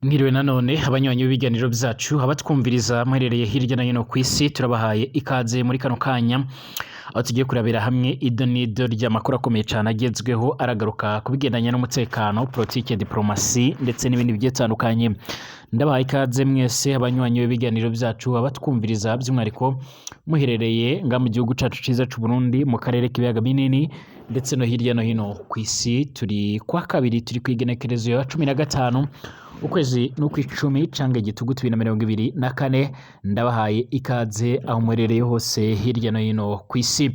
Mwiriwe nanone abanywanyi b'ibiganiro vyacu, abatwumviriza muherereye hirya no hino kw'isi, turabahaye ikaze muri kano kanya aho tugiye kurabira hamwe ido n'ido ry'amakuru akomeye cane agezweho aragaruka ku bigendanye n'umutekano, politike, diplomasi ndetse n'ibindi bigiye bitandukanye. Ndabahaye ikaze mwese abanywanyi b'ibiganiro vyacu, abatwumviriza by'umwihariko muherereye nga mu gihugu cacu ciza c'u Burundi, mu karere k'ibiyaga binini ndetse no hirya no hino kw'isi. Turi kwa kabiri, turi kw'igenekerezo ya 15 ukwezi n'ukw'icumi canke igitugutu 2024. Ndabahaye ikaze aho muherereye hose hirya no hino kw'isi.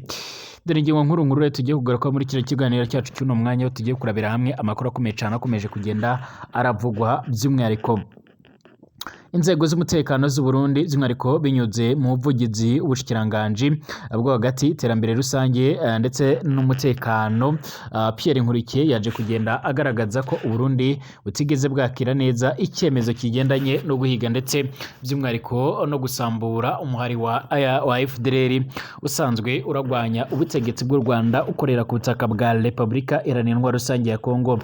Dore ingingo nkuru nkuru rero tugiye kugaruka muri kino kiganiro cyacu cy'uno mwanya, aho tugiye kurabira hamwe amakuru akomeye cane akomeje kugenda aravugwa, by'umwihariko inzego z'umutekano z'u Burundi, by'umwihariko binyuze mu buvugizi w'ubushikiranganji bwo hagati, iterambere rusange ndetse n'umutekano, Pierre Nkurikiye, yaje kugenda agaragaza ko u Burundi butigeze bwakira neza icyemezo kigendanye no guhiga ndetse by'umwihariko no gusambura umuhari wa FDLR usanzwe uragwanya ubutegetsi bw'u Rwanda ukorera ku butaka bwa Repubulika Iharanira Intwaro Rusange ya Kongo.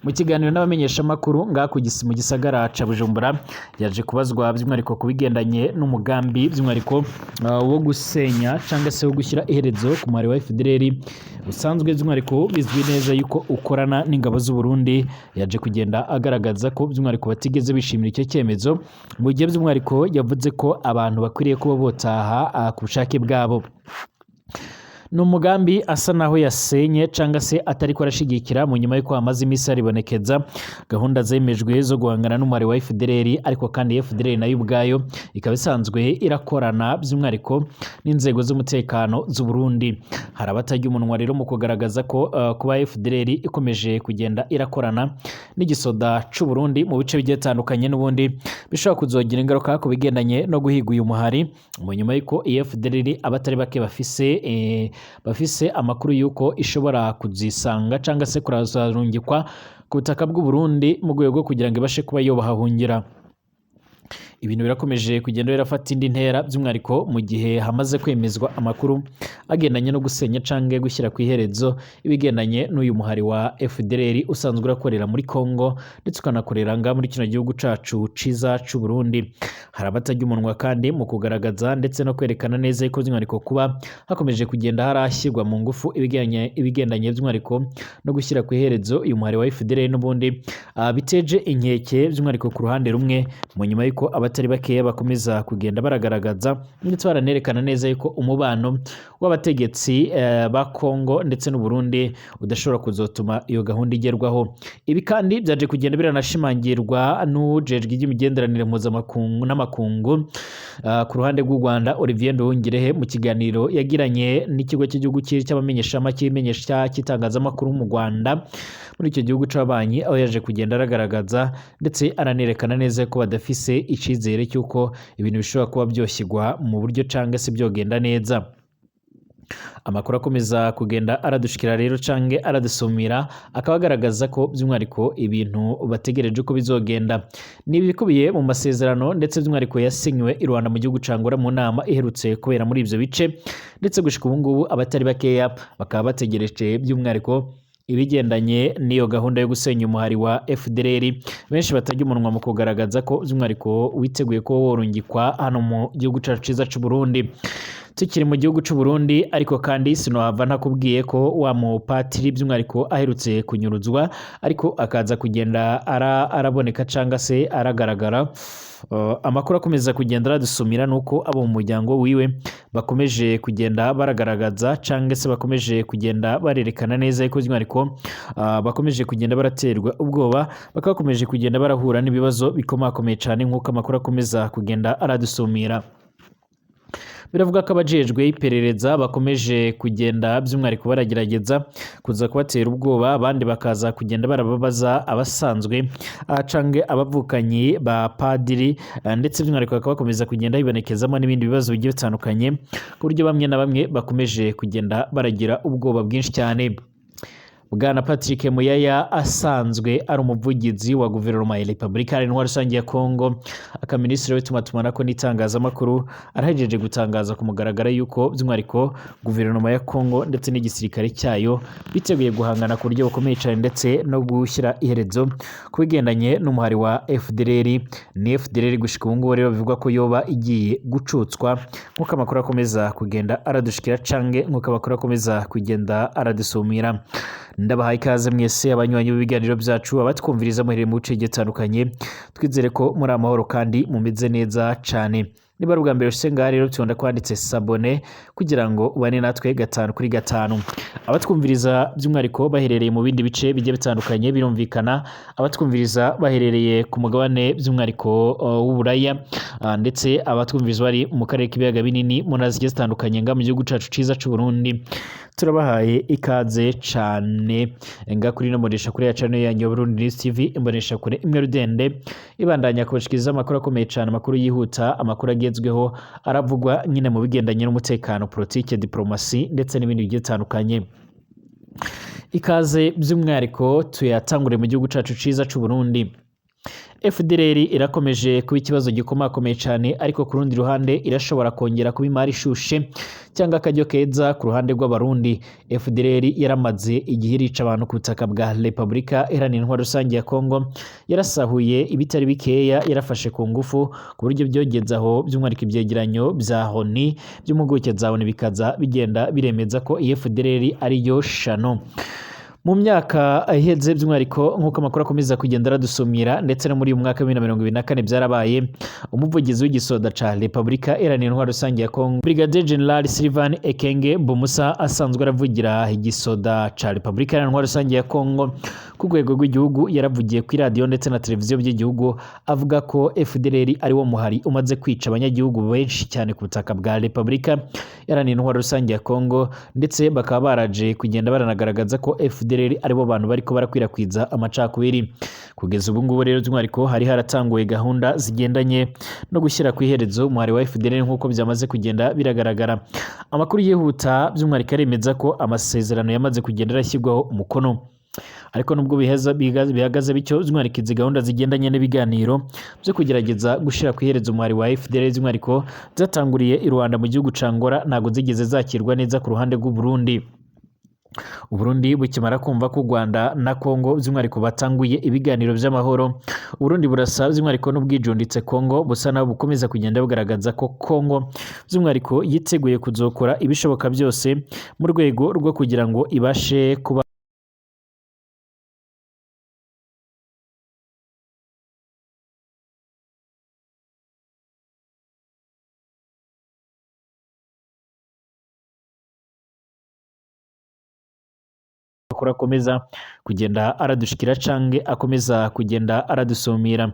Mu kiganiro n'abamenyeshamakuru ngaha mu gisagara ca Bujumbura, yaje kubazwa by'umwihariko ku bigendanye n'umugambi by'umwihariko wo gusenya cyangwa se wo gushyira iherezo ku muhari wa FDLR usanzwe by'umwihariko bizwi neza yuko ukorana n'ingabo z'u Burundi. Yaje kugenda agaragaza ko by'umwihariko batigeze bishimira icyo cyemezo, mu gihe by'umwihariko yavuze ko abantu bakwiriye kuba botaha ku bushake bwabo. Ni umugambi asa naho yasenye cyangwa se atariko arashigikira, mu nyuma y'uko hamaze iminsi haribonekeza gahunda zemejwe zo guhangana n'umuhari wa FDLR, ariko kandi FDLR nayo ubwayo ikaba isanzwe irakorana by'umwihariko n'inzego z'umutekano z'u Burundi. Hari abatarya umunwa rero mu kugaragaza ko kuba FDLR ikomeje kugenda irakorana n'igisoda c'u Burundi mu bice bigiye bitandukanye n'ubundi bishobora kuzogira ingaruka ku bigendanye no guhiga uyu muhari, mu nyuma y'uko iyi FDLR abatari bake bafise amakuru y'uko ishobora kuzisanga cyangwa se kurazarungikwa ku butaka bw'u Burundi mu rwego rwo kugira ngo ibashe kuba yobahahungira. Ibintu birakomeje kugenda birafata indi ntera, by'umwihariko mu gihe hamaze kwemezwa amakuru agendanye no gusenya canke gushyira ku iherezo ibigendanye n'uyu muhari wa FDLR usanzwe urakorera muri Congo ndetse ukanakorera nga muri kino gihugu cacu ciza c'u Burundi. Hari abatarya umunwa kandi mu kugaragaza ndetse no kwerekana neza yuko by'umwihariko kuba hakomeje kugenda harashyirwa mu ngufu ibigendanye by'umwihariko no gushyira ku iherezo uyu muhari wa FDLR n'ubundi biteje inkeke by'umwihariko ku ruhande rumwe, mu nyuma y'uko abatari bakeya bakomeza kugenda baragaragaza ndetse baranerekana neza yuko umubano w'abategetsi ba Congo ndetse n'u Burundi udashobora kuzotuma iyo gahunda igerwaho. Ibi kandi byaje kugenda biranashimangirwa n'ujejwe iby'imigenderanire mpuzamakungu n'amakungu ku ruhande rw'u Rwanda, Olivier Nduhungirehe, mu kiganiro yagiranye n'ikigo cy'igihugu cy'abamenyeshamakuru cy'imenyesha cy'itangazamakuru mu Rwanda muri icyo gihugu c'abanyi, aho yaje kugenda aragaragaza ndetse aranerekana neza ko badafise icizere cy'uko ibintu bishobora kuba byoshyirwa mu buryo cyangwa se byogenda neza. Amakuru akomeza kugenda aradushikira rero canke aradusumira akaba agaragaza ko by'umwihariko ibintu bategereje uko bizogenda ni ibikubiye mu masezerano ndetse by'umwihariko yasinywe i Rwanda mu gihugu ca Angola mu nama iherutse kubera muri ivyo bice, ndetse gushika ubu ngubu abatari bakeya bakaba bategereje by'umwihariko ibigendanye n'iyo gahunda yo gusenya umuhari wa FDLR, benshi batarya umunwa mu kugaragaza ko by'umwihariko witeguye kuba worungikwa hano mu gihugu cacu ciza c'u Burundi. Tukiri mu gihugu c'u Burundi ariko kandi, sinohava ntakubwiye ko wa mupatiri by'umwihariko aherutse kunyuruzwa ariko akaza kugenda araboneka canga se aragaragara. Amakuru akomeza kugenda aradusumira nuko abo mu muryango wiwe bakomeje kugenda baragaragaza cangwa se bakomeje kugenda barerekana neza yuko by'umwihariko bakomeje kugenda baraterwa ubwoba, bakaba bakomeje kugenda barahura n'ibibazo bikomakomeye cane, nk'uko amakuru akomeza kugenda aradusumira. Biravuga ko abajejwe iperereza bakomeje kugenda by'umwihariko baragerageza kuza kubatera ubwoba, abandi bakaza kugenda barababaza abasanzwe canke abavukanyi ba padiri, ndetse by'umwihariko bakaba bakomeza kugenda hibonekezamo n'ibindi bibazo bigiye bitandukanye, ku buryo bamwe na bamwe bakomeje kugenda baragira ubwoba bwinshi cyane. Bwana Patrick Muyaya asanzwe ari umuvugizi wa guverinoma ya Repubulika Iharanira Rusange ya Kongo, akaminisitiri w'itumatumanako n'itangazamakuru, arahejeje gutangaza ku mugaragaro yuko by'umwihariko guverinoma ya Kongo ndetse n'igisirikare cyayo biteguye guhangana ku buryo bukomeye cyane ndetse no gushyira iherezo ku bigendanye n'umuhari wa FDLR. Ni FDLR gushika ubu ngubu rero bivugwa ko yoba igiye gucutswa, nk'uko amakuru akomeza kugenda aradushikira cange nk'uko amakuru akomeza kugenda aradusumira. Ndabahaye ikaze mwese abanywanyi b'ibiganiro byacu, abatwumviriza muhereye mu bice bigiye bitandukanye, twizere ko muri amahoro kandi mumeze neza cane. Niba ari ubwa mbere ushitse ngaha rero, tubona kwanditse s'abonner kugira ngo ubane natwe gatanu kuri gatanu. Abatwumviriza by'umwihariko baherereye mu bindi bice bigiye bitandukanye, birumvikana abatwumviriza baherereye ku mugabane by'umwihariko w'Uburaya, ndetse abatwumviriza bari mu karere k'ibiyaga binini, mu ntara zigiye zitandukanye nga mu gihugu cacu ciza c'u Burundi, turabahaye ikaze cane nga kuri no mbonesha kure ya channel yanyu ya Burundi News TV, imbonesha kure imwe rudende ibandanya kubashikiriza amakuru akomeye cane, amakuru yihuta, amakuru agezweho aravugwa nyine mu bigendanye n'umutekano, politike, diplomasi ndetse n'ibindi bigiye bitandukanye. Ikaze by'umwihariko tuyatangure mu gihugu cacu ciza c'u Burundi. FDLR irakomeje kuba ikibazo gikomakomeye cyane, ariko ku rundi ruhande irashobora kongera kuba imari ishushe cyangwa akaryo keza ku ruhande rw'Abarundi. FDLR yaramaze igihe irica abantu ku butaka bwa Repubulika Iharanira Intwaro Rusange ya Kongo, yarasahuye ibitari bikeya, yarafashe ku ngufu ku buryo byogeze aho by'umwihariko ibyegeranyo bya ONU, by'impuguke za ONU, bikaza bigenda biremeza ko iyi FDLR ariyo shano. Mu myaka iheze by'umwihariko, nk'uko amakuru akomeza kugenda aradusumira, ndetse no muri uyu mwaka wa 2024 byarabaye, umuvugizi w'igisoda ca Repubulika Iharanira Intwaro Rusange ya Kongo, Brigadier General Sylvain Ekenge Bumusa, asanzwe aravugira igisoda ca Repubulika Iharanira Intwaro Rusange ya Kongo ku rwego rw'igihugu, yaravugiye kuri radiyo ndetse na televiziyo by'igihugu avuga ko FDLR ari wo muhari umaze kwica abanyagihugu benshi cyane ku butaka bwa Repubulika Iharanira Intwaro Rusange ya Kongo, ndetse bakaba baraje kugenda baranagaragaza ko FDLR aribo bantu bariko barakwirakwiza amacakubiri. Kugeza ubu ngubu rero by'umwihariko hari haratanguwe gahunda zigendanye no gushyira ku iherezo umuhari wa FDLR, nk'uko byamaze kugenda biragaragara. Amakuru yihuta by'umwihariko aremeza ko amasezerano yamaze kugenda arashyirwaho umukono, ariko nubwo bihagaze bityo, by'umwihariko izi gahunda zigendanye n'ibiganiro byo kugerageza gushyira ku iherezo umuhari wa FDLR by'umwihariko zatanguriye i Rwanda mu gihugu ca Angola, ntabwo zigeze zakirwa neza ku ruhande rw'u Burundi. Uburundi bukimara kumva ko u Rwanda na Kongo by'umwihariko batanguye ibiganiro by'amahoro, Uburundi burasa by'umwihariko n'ubwijunditse Kongo, busa naho bukomeza kugenda bugaragaza ko Kongo by'umwihariko yiteguye kuzokora ibishoboka byose mu rwego rwo kugira ngo ibashe kuba amakuru akomeza kugenda aradushikira canke akomeza kugenda aradusumira.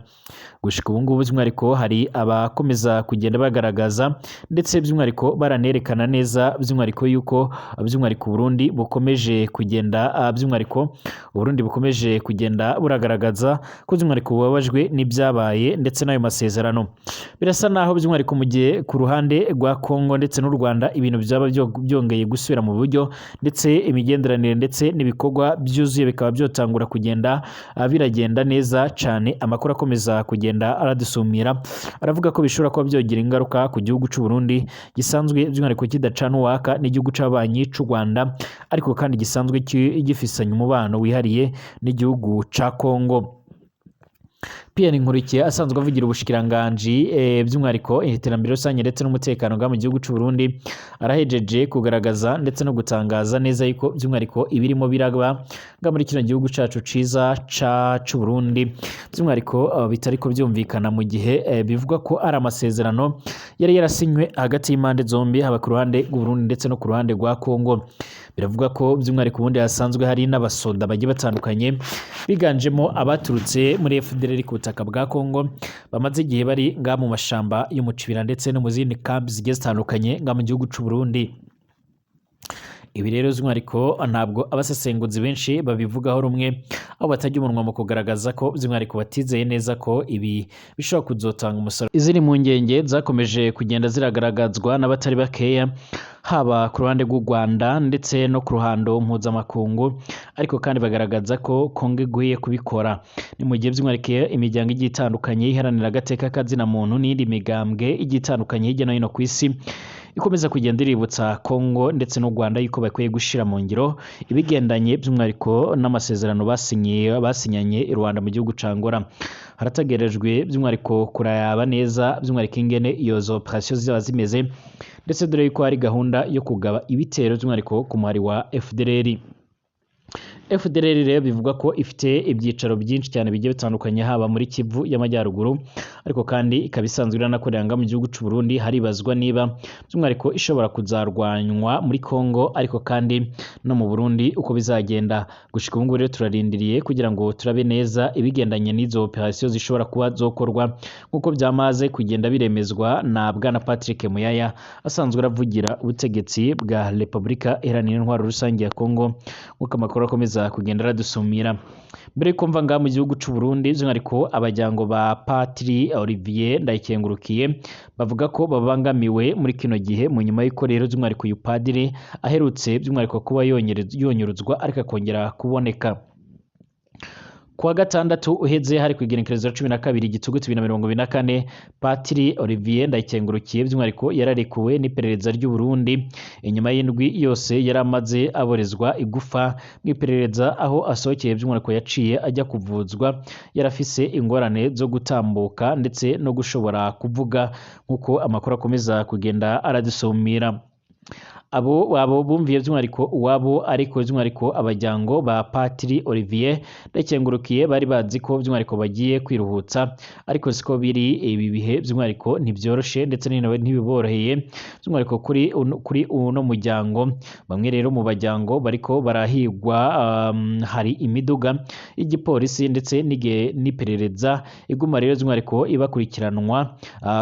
Gushika ubu ngubu by'umwihariko hari abakomeza kugenda bagaragaza ndetse by'umwihariko baranerekana neza by'umwihariko yuko by'umwihariko Burundi bukomeje kugenda, by'umwihariko Burundi bukomeje kugenda buragaragaza ko by'umwihariko bubabajwe n'ibyabaye ndetse n'ayo masezerano. Birasa naho by'umwihariko mu gihe ku ruhande rwa Kongo ndetse n'u Rwanda ibintu byaba byongeye gusubira mu buryo, ndetse imigenderanire ndetse n'ibikorwa byuzuye bikaba byotangura kugenda biragenda neza cyane. Amakuru akomeza kugenda aradusumira aravuga ko bishobora kuba byogira ingaruka ku gihugu cy'u Burundi gisanzwe by'umwihariko kidacana uwaka n'igihugu c'abanyi c'u Rwanda, ariko kandi gisanzwe gifisanye umubano wihariye n'igihugu ca Kongo. Pierre Nkurikiye asanzwe avugira ubushikiranganji by'umwihariko iterambere rusange ndetse n'umutekano nga mu gihugu c'u Burundi, arahejeje kugaragaza ndetse no gutangaza neza yuko by'umwihariko ibirimo biraba nga muri kino gihugu cacu ciza c'u Burundi by'umwihariko bitariko byumvikana, mu gihe bivugwa ko ari amasezerano yari yarasinywe hagati y'impande zombi, haba ku ruhande rw'u Burundi ndetse no ku ruhande rwa Kongo. Biravuga ko by'umwihariko ubundi hasanzwe hari n'abasoda bagiye batandukanye biganjemo abaturutse muri FDLR ku butaka bwa Kongo, bamaze igihe bari nga mu mashamba y'umucibira ndetse no mu zindi kambi zigiye zitandukanye nga mu gihugu c'u Burundi. Ibi rero by'umwihariko ntabwo abasesenguzi benshi babivugaho rumwe, aho batajya umunwa mu kugaragaza ko by'umwihariko batizeye neza ko ibi bishobora kuzotanga umusaruro. Iziri mu ngenge zakomeje kugenda ziragaragazwa n'abatari bakeya, Haba ku ruhande rw'u Rwanda ndetse no ku ruhando mpuzamakungu, ariko kandi bagaragaza ko Kongo igwiye kubikora. Ni mu gihe by'umwihariko imiryango igiye itandukanye iharanira agateka kazina muntu n'iyindi migambwe igiye itandukanye hirya no hino ku isi ikomeza kugenda iributsa Kongo ndetse n'u Rwanda yuko bakwiye gushira mu ngiro ibigendanye by'umwihariko n'amasezerano basinyiye basinyanye i Rwanda mu gihugu ca Angola. Harategerejwe by'umwihariko kuraba neza by'umwihariko ingene iyo zo operation zizaba zimeze, ndetse dore yuko hari gahunda yo kugaba ibitero by'umwihariko ku muhari wa FDLR. FDLR rero bivugwa ko ifite ibyicaro byinshi cyane bigiye bitandukanye haba muri Kivu y'Amajyaruguru, ariko kandi ikaba isanzwe iranakorera mu gihugu c'u Burundi. Haribazwa niba by'umwihariko ishobora kuzarwanywa muri Kongo ariko kandi no mu Burundi uko bizagenda. Gushika ubu ngubu rero turarindiriye kugira ngo turabe neza ibigendanye n'izo operation zishobora kuba zokorwa, nk'uko byamaze kugenda biremezwa na Bwana Patrick Muyaya asanzwe aravugira ubutegetsi bwa Repubulika Iharanira Intwaro Rusange ya Kongo, nk'uko amakuru akomeza kugenda aradusumira. Mbere yuko mva ngaha mu gihugu c'u Burundi, by'umwihariko abajyango ba Patiri Olivier Ndayikengurukiye bavuga ko babangamiwe muri kino gihe, mu nyuma y'uko rero by'umwihariko uyu padiri aherutse by'umwihariko kuba yonyerezwa ariko akongera kuboneka. Kuwa gatandatu uheze hari ku igenekerezo 12 Gitugutu 2024, Patiri Olivier Ndayikengurukiye by'umwihariko yararekuwe n'iperereza ry'u Burundi inyuma y'indwi yose yari amaze aborezwa igufa mu iperereza, aho asohokeye by'umwihariko yaciye ajya kuvuzwa yarafise ingorane zo gutambuka ndetse no gushobora kuvuga, nk'uko amakuru akomeza kugenda aradusumira. Abo bumviye by'umwihariko uwabo, ariko by'umwihariko abajyango ba Patiri Olivier Ndayikengurukiye bari bazi ko by'umwihariko bagiye kwiruhutsa, ariko siko biri. Ibi bihe by'umwihariko ntibyoroshe ndetse ntibiboroheye by'umwihariko kuri uno muryango. Bamwe rero mu bajyango bariko barahigwa, hari imiduga y'igipolisi ndetse n'iperereza iguma rero by'umwihariko ibakurikiranwa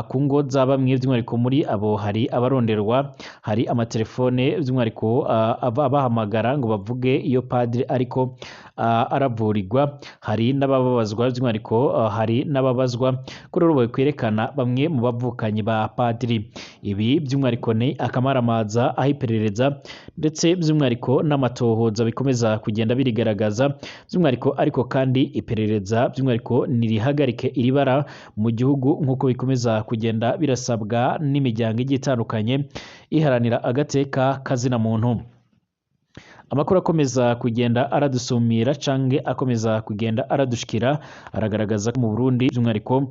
ku ngo za bamwe. By'umwihariko muri abo hari abaronderwa, hari amatelefone by'umwihariko abahamagara ngo bavuge iyo padiri ariko aravurirwa, hari n'abababazwa by'umwihariko, hari n'ababazwa kuri ubu kwerekana bamwe mu bavukanyi ba padiri. Ibi by'umwihariko ni akamaramaza aho iperereza ndetse by'umwihariko n'amatohoza bikomeza kugenda birigaragaza by'umwihariko, ariko kandi iperereza by'umwihariko nirihagarike iribara mu gihugu, nk'uko bikomeza kugenda birasabwa n'imiryango igiye itandukanye iharanira agateka kazina muntu. Amakuru akomeza kugenda aradusumira canke akomeza kugenda aradushikira aragaragaza ko mu Burundi by'umwihariko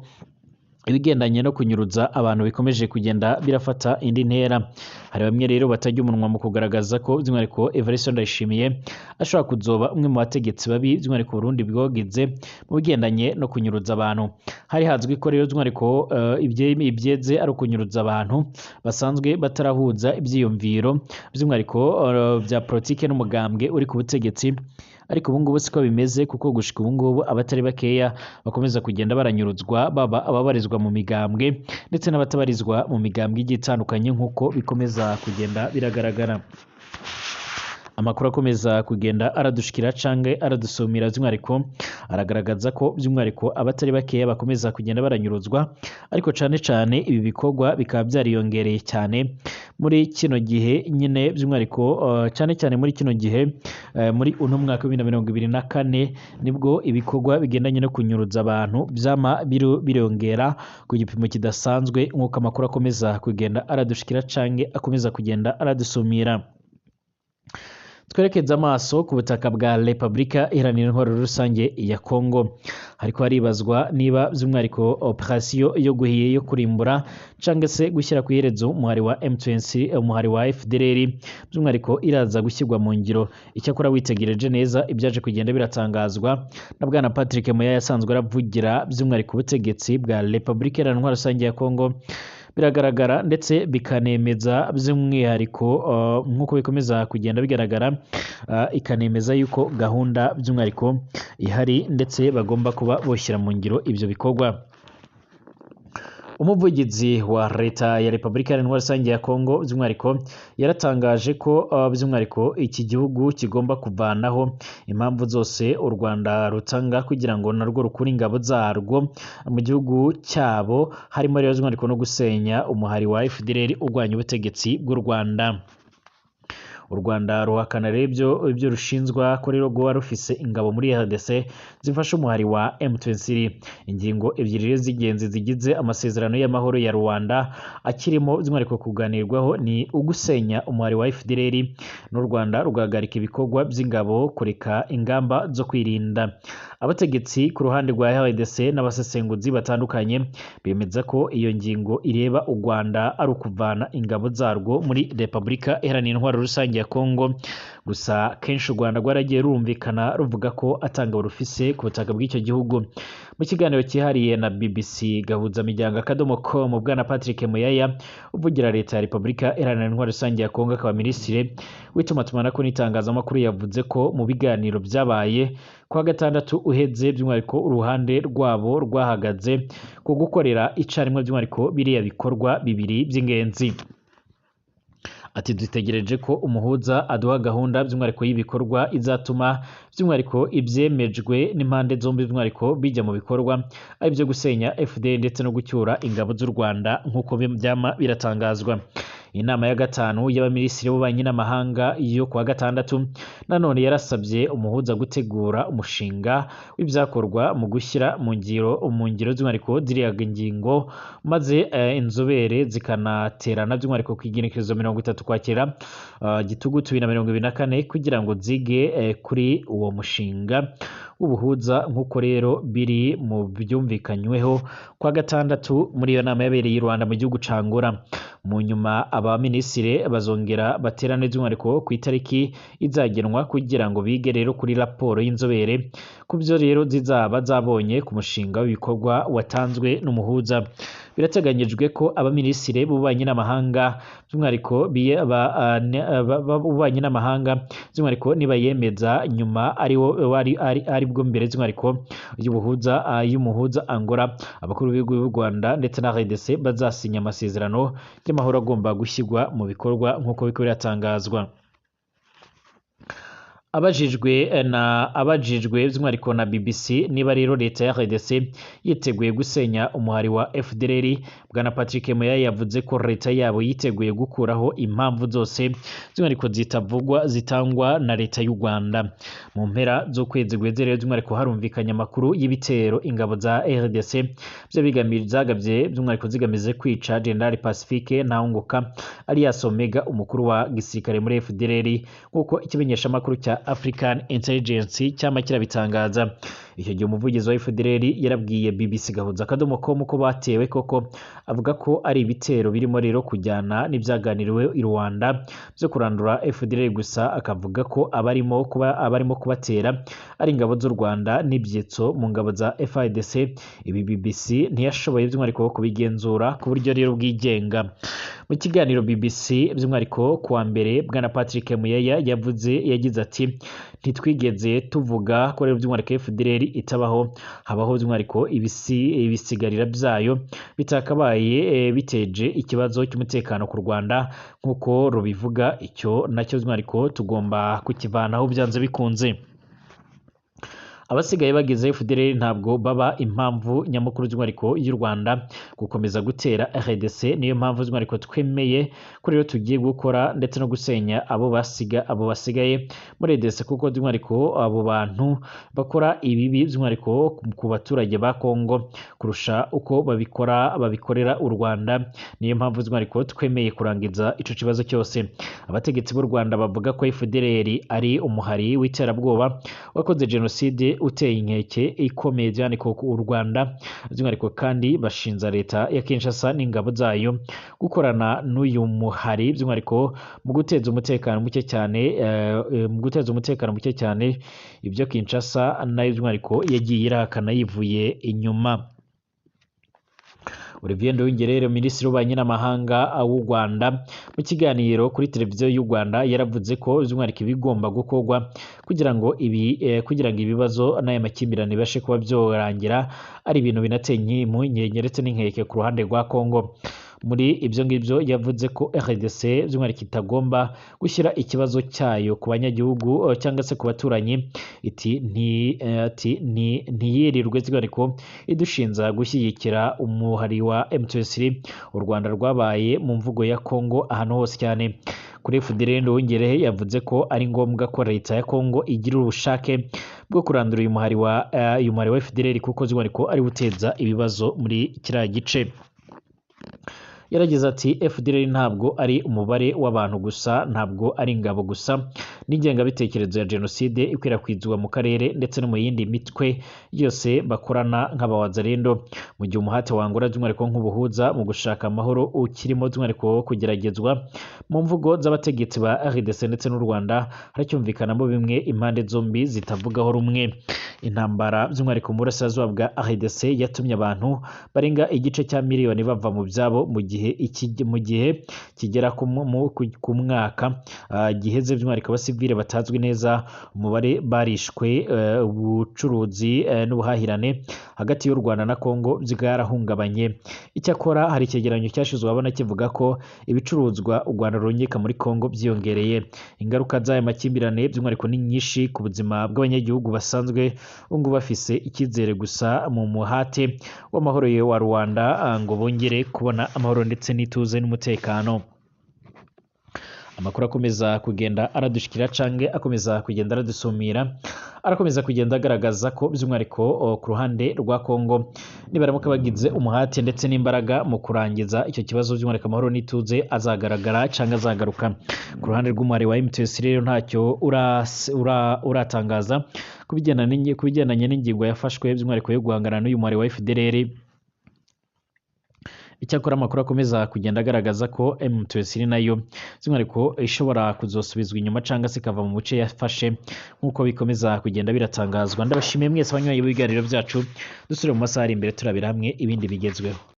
ibigendanye no kunyuruza abantu bikomeje kugenda birafata indi ntera. Hari bamwe rero batajya umunwa mu kugaragaza ko by'umwihariko Evariste Ndayishimiye ashobora kuzoba umwe mu bategetsi babi by'umwihariko Burundi bwogize mu bigendanye no kunyuruza abantu. Hari hazwi ko rero by'umwihariko ibyeze ari ukunyuruza abantu basanzwe batarahuza ibyiyumviro by'umwihariko bya politike n'umugambwe uri ku butegetsi, ariko ubu ngubu siko bimeze, kuko gushika ubu ngubu abatari bakeya bakomeza kugenda baranyuruzwa, baba ababarizwa mu migambwe ndetse n'abatabarizwa mu migambwe igiye itandukanye, nk'uko bikomeza kugenda biragaragara. Amakuru akomeza kugenda aradushikira canke aradusumira by'umwihariko aragaragaza ko by'umwihariko abatari bakeya bakomeza kugenda baranyuruzwa, ariko cane cane ibi bikorwa bikaba byariyongereye cyane muri kino gihe nyine by'umwihariko, cane cyane muri kino gihe, muri uno mwaka wa 2024 nibwo ibikorwa bigendanye no kunyuruza abantu byama birongera ku gipimo kidasanzwe, nk'uko amakuru akomeza kugenda aradushikira canke akomeza kugenda aradusumira. Twerekeza amaso ku butaka bwa Repubulika Iharanira Intwaro Rusange ya Kongo. Hariko haribazwa niba by'umwihariko operation yo guhiye yo kurimbura canke se gushyira ku iherezo umuhari wa M23, umuhari wa FDLR by'umwihariko iraza gushyirwa mu ngiro. Icyakora witegereje neza ibyaje kugenda biratangazwa na Bwana Patrick Muyaya asanzwe aravugira by'umwihariko ubutegetsi bwa Repubulika Iharanira Intwaro Rusange ya Kongo, biragaragara ndetse bikanemeza by'umwihariko, nk'uko bikomeza kugenda bigaragara, ikanemeza yuko gahunda by'umwihariko ihari ndetse bagomba kuba boshyira mu ngiro ibyo bikorwa. Umuvugizi wa leta ya Repubulika Iharanira Intwaro Rusange ya Kongo by'umwihariko yaratangaje ko by'umwihariko iki gihugu kigomba kuvanaho impamvu zose u Rwanda rutanga kugira ngo narwo rukure ingabo zarwo mu gihugu cyabo, harimo rero by'umwihariko no gusenya umuhari wa FDLR urwanya ubutegetsi bw'u Rwanda. U Rwanda ruhakana rero ibyo rushinzwa ko rero rwoba rufise ingabo muri RDC zifasha umuhari wa M23. Ingingo ebyiri rero z'ingenzi zigize amasezerano y'amahoro ya Rwanda akirimo by'umwihariko kuganirwaho ni ugusenya umuhari wa FDLR n'u Rwanda rugahagarika ibikorwa by'ingabo, kureka ingamba zo kwirinda. Abategetsi ku ruhande rwa RDC n'abasesenguzi batandukanye bemeza ko iyo ngingo ireba u Rwanda ari ukuvana ingabo zarwo muri Repubulika Iharanira Intwaro Rusange ya Kongo. Gusa kenshi u Rwanda rwaragiye rurumvikana ruvuga ko atangabo rufise ku butaka bw'icyo gihugu. Mu kiganiro cyihariye na BBC Gahuzamiryango akadomo com, Bwana Patrick Muyaya uvugira leta ya Repubulika Iharanira Intwaro Rusange ya Kongo akaba minisitiri w'itumatumanako n'itangazamakuru yavuze ko mu biganiro byabaye kuwa gatandatu uheze by'umwihariko uruhande rwabo rwahagaze ku gukorera icarimwe by'umwihariko biriya bikorwa bibiri by'ingenzi. Ati dutegereje ko umuhuza aduha gahunda by'umwihariko y'ibikorwa izatuma by'umwihariko ibyemejwe n'impande zombi by'umwihariko bijya mu bikorwa, ari byo gusenya FDL ndetse no gucyura ingabo z'u Rwanda nk'uko byama biratangazwa. Inama ya gatanu y'abaminisitiri b'ububanyi n'amahanga yo kuwa gatandatu nanone yarasabye umuhuza gutegura umushinga w'ibyakorwa mu gushyira mu ngiro by'umwihariko ziriya ngingo, maze inzobere zikanaterana by'umwihariko ku igenekerezo 30 Ukwakira Gitugutu 2024 kugira ngo zige kuri uwo mushinga w'ubuhuza nk'uko rero biri mu byumvikanyweho kwa gatandatu muri iyo nama yabereye i Rwanda mu gihugu ca Angola. Mu nyuma abaminisitiri bazongera baterane by'umwihariko ku itariki izagenwa kugira ngo bige rero kuri raporo y'inzobere ku byo rero zizaba zabonye ku mushinga w'ibikorwa watanzwe n'umuhuza. Birateganyijwe ko abaminisitiri b'ububanyi n'amahanga by'umwihariko b'ububanyi n'amahanga by'umwihariko nibayemeza nyuma ari bwo mbere by'umwihariko y'ubuhuza y'umuhuza Angola, abakuru b'ibihugu by'u Rwanda ndetse na RDC bazasinya amasezerano y'amahoro agomba gushyirwa mu bikorwa nk'uko biriko biratangazwa. Abajijwe by'umwihariko na BBC niba rero leta ya RDC yiteguye gusenya umuhari wa FDLR, Bwana Patrick Muyaya yavuze ko leta yabo yiteguye gukuraho impamvu zose by'umwihariko zitavugwa zitangwa na leta y'u Rwanda. Mu mpera z'ukwezi guheze rero by'umwihariko harumvikanye amakuru y'ibitero ingabo za RDC zagabye by'umwihariko zigamije kwica General Pacifique Ntahunguka alias Omega, umukuru wa gisirikare muri FDLR, nk'uko ikimenyeshamakuru cya African Intelligence cyama kirabitangaza. Icyo gihe umuvugizi wa FDLR yarabwiye BBC Gahuza akadomo com ko batewe koko, avuga ko ari ibitero birimo rero kujyana n'ibyaganiriwe i Rwanda byo kurandura FDLR, gusa akavuga ko abarimo kubatera ari ingabo z'u Rwanda n'ibyitso mu ngabo za FARDC. Ibi BBC ntiyashoboye by'umwihariko kubigenzura ku buryo rero bwigenga. Mu kiganiro BBC by'umwihariko kuwa mbere, Bwana Patrick Muyaya yagize ati ntitwigeze tuvuga ko rero by'umwihariko FDLR itabaho, habaho by'umwihariko ibisigarira byayo bitakabaye biteje ikibazo cy'umutekano ku Rwanda nk'uko rubivuga, icyo nacyo by'umwihariko tugomba kukivanaho byanze bikunze. Abasigaye bagize FDLR ntabwo baba impamvu nyamukuru by'umwihariko y'u Rwanda gukomeza gutera RDC, niyo mpamvu by'umwihariko twemeye ko rero tugiye gukora ndetse no gusenya abo basigaye muri RDC, kuko by'umwihariko abo bantu bakora ibibi by'umwihariko ku baturage ba Kongo kurusha uko babikorera u Rwanda, niyo mpamvu by'umwihariko twemeye kurangiza ico kibazo cyose. Abategetsi b'u Rwanda bavuga ko FDLR ari umuhari w'iterabwoba wakoze jenoside uteye inkeke ikomeye by'umwihariko u Rwanda, by'umwihariko kandi bashinza leta ya Kinshasa n'ingabo zayo gukorana n'uyu muhari by'umwihariko mu guteza umutekano muke cyane ibyo Kinshasa nayo by'umwihariko yagiye irahakana yivuye inyuma. Olivier Nduhungirehe, minisitiri w'ububanyi n'amahanga w'u Rwanda, mu kiganiro kuri televiziyo y'u Rwanda yaravuze ko by'umwihariko ibigomba gukorwa kugira ngo ibibazo n'aya makimbirane bibashe kuba byorangira ari ibintu binateye impungenge ndetse n'inkeke ku ruhande rwa Kongo. Muri ibyo ngibyo yavuze ko RDC by'umwihariko itagomba gushyira ikibazo cyayo ku banyagihugu cyangwa se ku baturanyi, iti ntiyirirwe by'umwihariko idushinza gushyigikira umuhari wa M23 u Rwanda rwabaye mu mvugo ya Kongo ahantu hose cyane. Kuri FDLR, Nduhungirehe yavuze ko ari ngombwa ko leta ya Kongo igira ubushake bwo kurandura uyu muhari wa FDLR, kuko by'umwihariko ari guteza ibibazo muri kiriya gice. Yaragize ati: "FDLR ntabwo ari umubare w'abantu gusa, ntabwo ari ingabo gusa, n'ingengabitekerezo ya jenoside ikwirakwizwa mu karere ndetse no mu yindi mitwe yose bakorana nk'abawazalendo." Mu gihe umuhate wa Angola by'umwihariko nk'ubuhuza mu gushaka amahoro ukirimo by'umwihariko wo kugeragezwa, mu mvugo z'abategetsi ba RDC ndetse n'u Rwanda haracyumvikanamo bimwe impande zombi zitavugaho rumwe. Intambara by'umwihariko mu burasirazuba bwa RDC yatumye abantu barenga igice cya miliyoni bava mu byabo mu gihe kigera ku mwaka giheze. By'umwihariko abasivile batazwi neza umubare barishwe, ubucuruzi n'ubuhahirane hagati y'u Rwanda na Kongo bwarahungabanye. Icyakora hari icyegeranyo cyashyizwe ahabona kivuga ko ibicuruzwa u Rwanda rurungika muri Kongo byiyongereye. Ingaruka z'aya makimbirane by'umwihariko ni nyinshi ku buzima bw'abanyagihugu basanzwe ubu bafise icyizere gusa mu muhate w'amahoro wa Rwanda, ngo bongere kubona amahoro ndetse n'ituze n'umutekano. Amakuru akomeza kugenda aradushikira cange akomeza kugenda aradusumira, arakomeza kugenda agaragaza ko by'umwihariko ku ruhande rwa Kongo nibaramuka bagize umuhate ndetse n'imbaraga mu kurangiza icyo kibazo, by'umwihariko amahoro n'ituze azagaragara cange azagaruka. Ku ruhande rw'umuhari wa M23 rero ntacyo uratangaza ku bigendanye n'ingingo yafashwe by'umwihariko yo guhangana n'uyu muhari wa FDLR. Icyakora amakuru akomeza kugenda agaragaza ko M23 nayo by'umwihariko ishobora kuzosubizwa inyuma cyangwa se ikava mu bice yafashe, nk'uko bikomeza kugenda biratangazwa. Ndabashimiye mwese abanywanyi b'ibiganiro byacu. Dusubire mu masaha ari imbere turabira hamwe ibindi bigezweho.